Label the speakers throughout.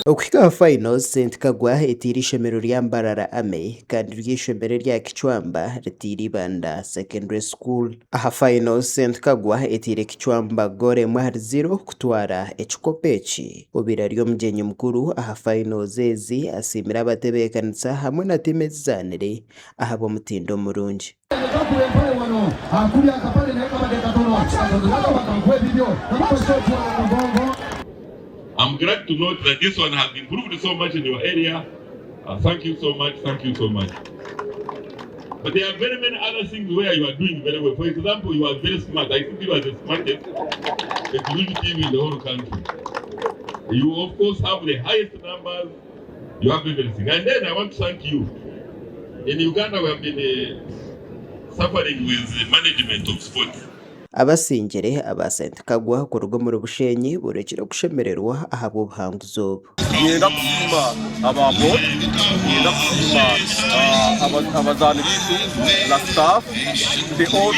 Speaker 1: Okuhika aha finals, St Kagwa etaire eishomero rya Mbarara Army kandi ryo eishomero erya Kichwamba ritaire Ibanda Secondary School. Aha finals, St Kagwa etaire Kichwamba goolo emwe ahari ziro kutwara ekikopo eki. Obaire ari omugyenyi mukuru aha finals ezi asiimire abatebeekanisa hamwe na tiimu ezizaanire ahabw'omutindo murungi.
Speaker 2: I'm glad to note that this one has improved so much in your area. Uh, thank you so much, thank you so much. But there are very many other things where you are doing very well. For example, you are very smart. I think you are the smartest executive in the whole country. You, of course, have the highest numbers. You have everything. And then I want to thank you. In Uganda, we have been suffering with the management of sport.
Speaker 1: Abasingire aba St Kagwa kuruga omuri Bushenyi borekire okushemererwa ahabw'obuhanguzi obu.
Speaker 3: Niinyenda kusiima aba board, niinyenda kusiima abazaani baitu na staff, the OB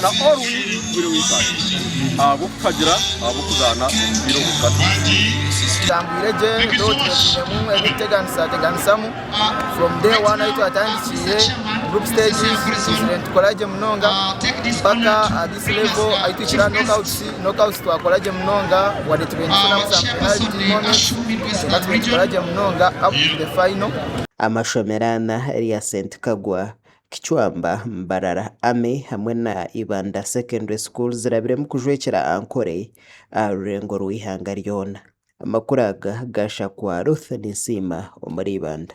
Speaker 3: na all well wishers ahabw'okutuhagira ahabw'okuzaana omupiira ogu gukatugumya.
Speaker 4: Tutambwire gye though twine ebirikuteganisa teganisamu from day one ahu twatandikiire group stages twizire nitukora gye munonga mpaka aha this level ahu tuhikire aha knockouts, knockouts twakora gye munonga wadde tubaire nitufunamu some penalty moments kwonka tubaire nitukora gye munonga up to the final.
Speaker 1: Amashomero ana erya St Kagwa, Kichwamba, Mbarara Army hamwe na Ibanda Secondary School zirabiremu kujwekyera Ankole aha rurengo rw'eihanga ryona. Amakuru aga gaashakwa Ruth Ninsiima omuri Ibanda.